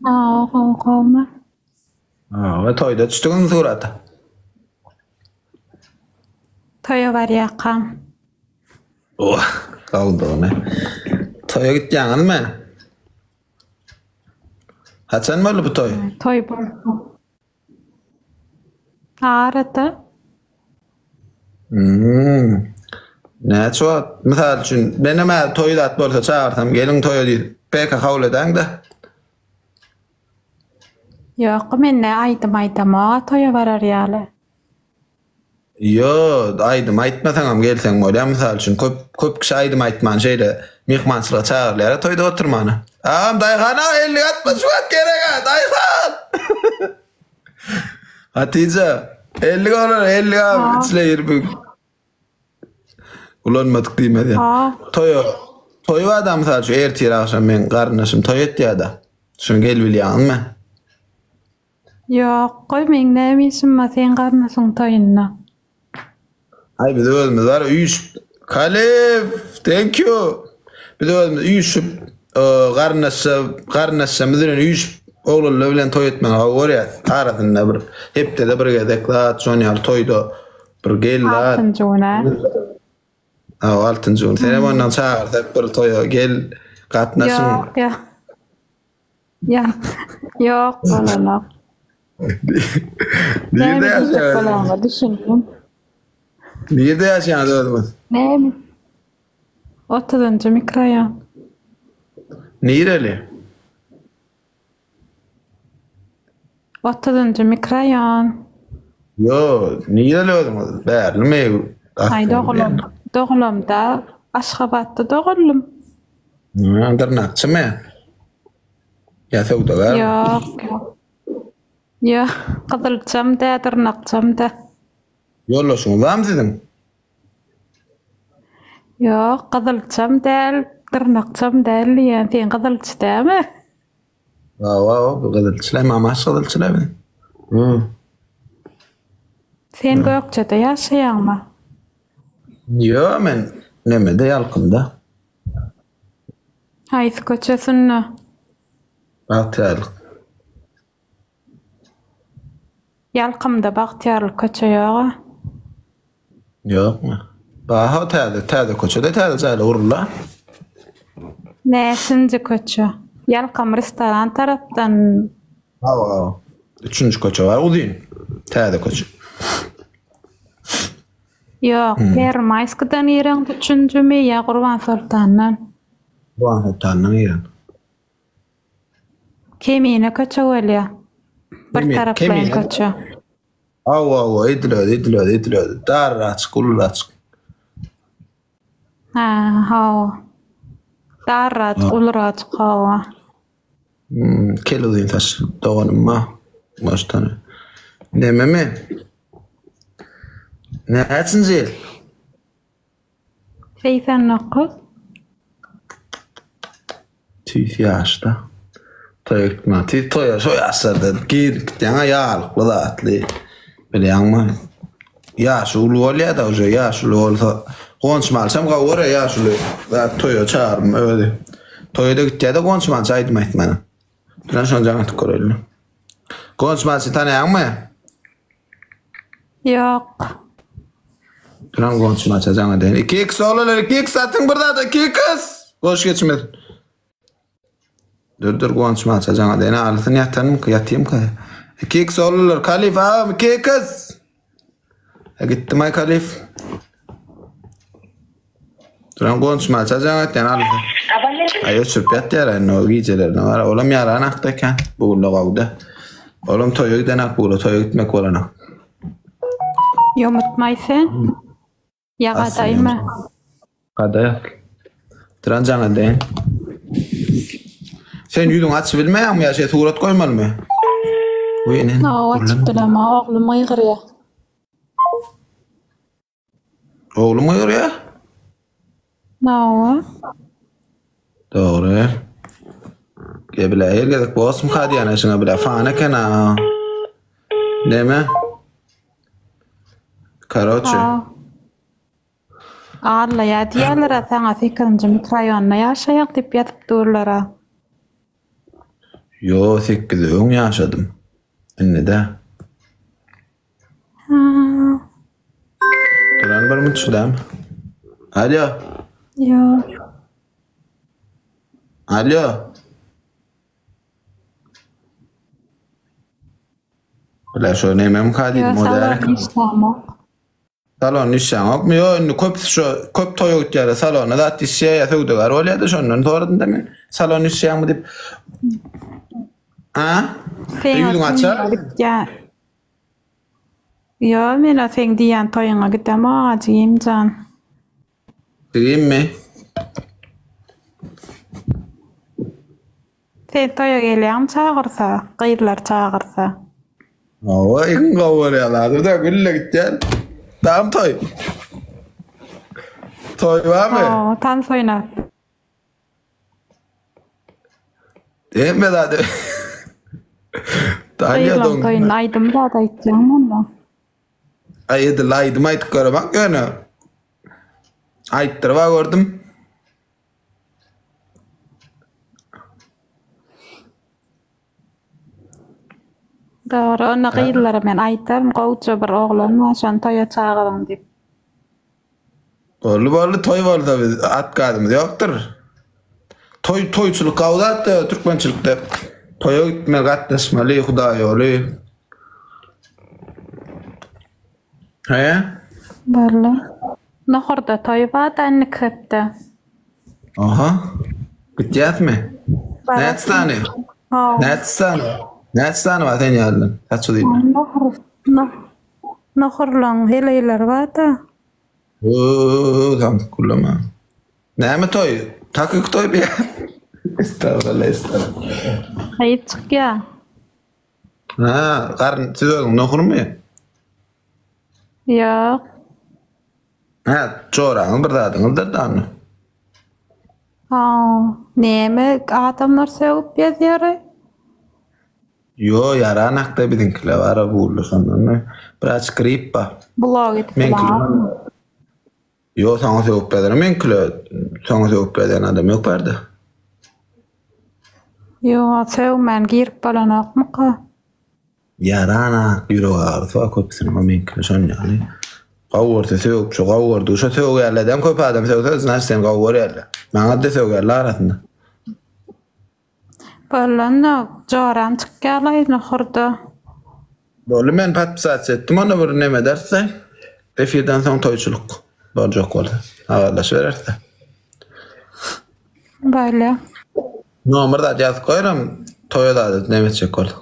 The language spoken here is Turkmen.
Hawa gowy gowmy. Hawa toýda düşdüňmi surata? Toýa barýakam. Oh, gowudygyny. Toýa gitýäňizmi? Haçan boldy bu toý? Toý bolsa. Arada. Hmm. Näçe wagt? Mysal üçin, menem häzir toý zat bolsa çagyrsam, geliň toýa diýip, PK kabul edäňde. Ýok, men ne aýdym aýdamok-a toýa barar ýaly. Ýo, aýdym aýtmasaňam gelseň bolýar. Mysal üçin, köp köp kişi aýdym aýtman şeýle myhmançylyga çagyrylýar toýda oturmana. Agam Daýhan aga ellik atma şu wagt gerek-ä, Daýhan! Hatyja, ellik olar, ellik abi içine girip ulanmadyk diýmez ýa. Toýa toý bar-da mysal üçin ertir agşam meň garyndaşym toý etýär-de. Şuny gel bilýäňizmi? Ýok, goý meň näme işim bar seň garyndaşyň toýunda. Aý biz özümiz bar üýşüp Kalif thank you. Biz özümiz üýşüp e, garyndaşça garyndaşlarymyz bilen üýşüp oglanlar bilen toý etmegi gowy görýäs. Arasynda bir hepdede bir gezek zat şon ýaly toýda bir gel zat. Altynjy gün a. Hawa altynjy gün. Senem ondan çagyrsak bir toýa gel gatnaşyň. Ýok, ýok. Ýok, ýok bolanok. Nirde Näme diýjek ýaşaýaňyz? bolanyňa düşündim. Nirde ýaşaýaňyz özüňiz? Näme? Otuzynjy mikroraýon. Nireli? Otuzynjy mikroraýon. Ýo, nireli özüňiz? Bärlimi? Aý dogulam, dogulamda Aşgabatda doguldym. Ha, dyrnakçymy? Ýa söwdagärmi? Ýok, ýok. Ýok, gyzylçam dä, dyrnakçam dä. Ýoldaşyňyz barmy siziň? Ýok, gyzylçam däl, dyrnakçam däl diýýän. Sen gyzylçy dämi? Hawa, hawa, gyzylçylar, mamaş gyzylçylar biz. Hmm. Sen Gökjede ýaşaýaňmy? Ýok, men nemede Ýalkymda. Haýsy köçesinde? Bagtyýarlyk. Ýalkymda Bagtyýarlyk köçe ýog-a. Ýokmy? Baha täze, täze köçede täze jaýlar guruldy. Näçinji köçe? Ýalkym restoran tarapdan. Hawa, hawa. Üçünji köçe bar, uzyn. Täze köçe. Ýok, Permaýskiden giren üçünjimi ýa Gurbansoltandan? Gurbansoltandan giren. Kemine köçe bolýar. Bir taraplaýyn köçe. Hawa, hawa, edil özi, edil özi, edil özi. Darraçyk, uluраçyk. Ha, hawa. Darraçyk, uluраçyk, hawa. Hmm, kel uzyn saçly doganym bar. Başdan. Nememi? Näçinji ýyl? 89. Tüýs ýaşda. Toýa gitme. Tüýs toýa şo ýaşlarda gir gitýäň ýarlykly zatly. Bilýäňmi? Ýaşy uly bolýar-da uje ýaşy uly bolsa. Gonçmalçam gowy görýär ýaşuly. Zat toýa çagyrma özi. Toýa-da gitýär-de gonçmalça aýdym aýtmana. Duran şony jaň atyp görelim. Gonçmalçy tanaýaňmy? Ýok. Duran gonçmalça jaň edeýin. 2x oglanlar 2x atyň bir zat 2x. Boş geçmez. Dur dur gonçmalça jaň edeýin. Alysyn ýatanmyka ýatymka. 2x oglanlar Kalif agam 2x. E gitdim ay Kalif. Duran gonçmalça jaň etýän alysyn. Ay öçürip ýatýar indi o gijelerine gara. Olam ýaranakda eken. Bu günde gowda. Olam toýa gidenak bu toýa gitmek bolanak. Ýomutmaý sen? Ýa gadaýmy? Gadaý. Duran jaň edeýin. Sen ýüzüňi açyp bilmeýäňmi ýa şey surat goýmalymy? Goý ene. Hawa açyp bilemok, oglum gygyrýar. Oglum gygyrýar? Hawa. Dogry. Ge bile her gezek bosmyka diýýän şuňa bile fan eken ha. Neme? Karoçe. Allaýa diýýärler-a saňa sekizinji mikroraýonda ýaşaýak diýip ýazyp durlar-a. Ýo, sekizde öň ýaşadym. Indi-dä. Ha. Duran bir minut şudam. Alo. Ýo. Alo. Bile şo nemem ka Ýo, diýdim o salon däl. işlämok. Salon işläňokmy? Ýo, indi köpüsi şo köp toýa gitýärler. Salonda zat işýär ýa söwdagär bolýar-da şondan soradym-da men. Salon işýäňmi diýip. A? Seň Ýüzüňi açar. Gitýär. Ýo, men o seň diýýän toýuňa gidemok, jigim jan. Jigimmi? Sen toýa gelýäňmi çagyrsa, gyzlar çagyrsa? Hawa, iň gowy bolýan zady-da gülle gitýän. Dam toý. Toý barmy? Hawa, tans oýnap. Hemme zady. Gyzlaň toýunda aýdym zat aýtýaňmy onda? Aý edil aýdym aýdyp göremak ýöne. Aýtdyryp-a gördüm. Dogry, onda gyzlara men aýdaryn, gowja bir oglan bar, şony toýa çagyryň diýip. Boldy boldy toý bolsa biz atkazymyz ýokdur. Toý toýçulyk gowy zatda türkmençilikde. Toýa gitmeli gatnaşmaly hudaýoly. He? Boldy. Nohurda toý barda indiki hepde. Aha. Gitýäsmi? Näçe sany? Näçe sany? Näçe sany bar sen ýalydan? Saç uzyn. Nohur. Nohurlaň heleýleri barda. Öööö, samsyk gürleme. Näme toý? Takyk toý bi? Estagfirullah, estagfirullah. Gyz çykýa. Ha, garyn siz özüň nohurmy? Ýok. Hä, joraňyz bir zadyňyzdyr da onda. Ha, näme adamlar sögüp ýazýar-aý? Ýo, ýaranakda biziňkiler bar-a gully şondanmy? Biraz grip bar. Blog edip Meňkiler. Ýo, saňa sögüp ýazar meňkiler. Saňa sögüp ýazan adam ýok bärde. Ýo, sögmän girip bolanokmyka? Ýaranak ýürek agyrysy bar köpüsiniň o meňkine şon ýaly. Gowy görse sögüp şo gowy gördügi şo sögýärlerden köp adam sögse znaç seni gowy görýärler. Maňa-da sögýärler arasynda. Bolanda joram çykýarlaý nohurda. Boldy men podpisasiýa etdim onda bir neme edersde efirden soň toýçulyk boljak bolsa habarlaşybererisde. Bolýa. Nomer zat ýazyp goýaram toýa zat neme etjek bolsa.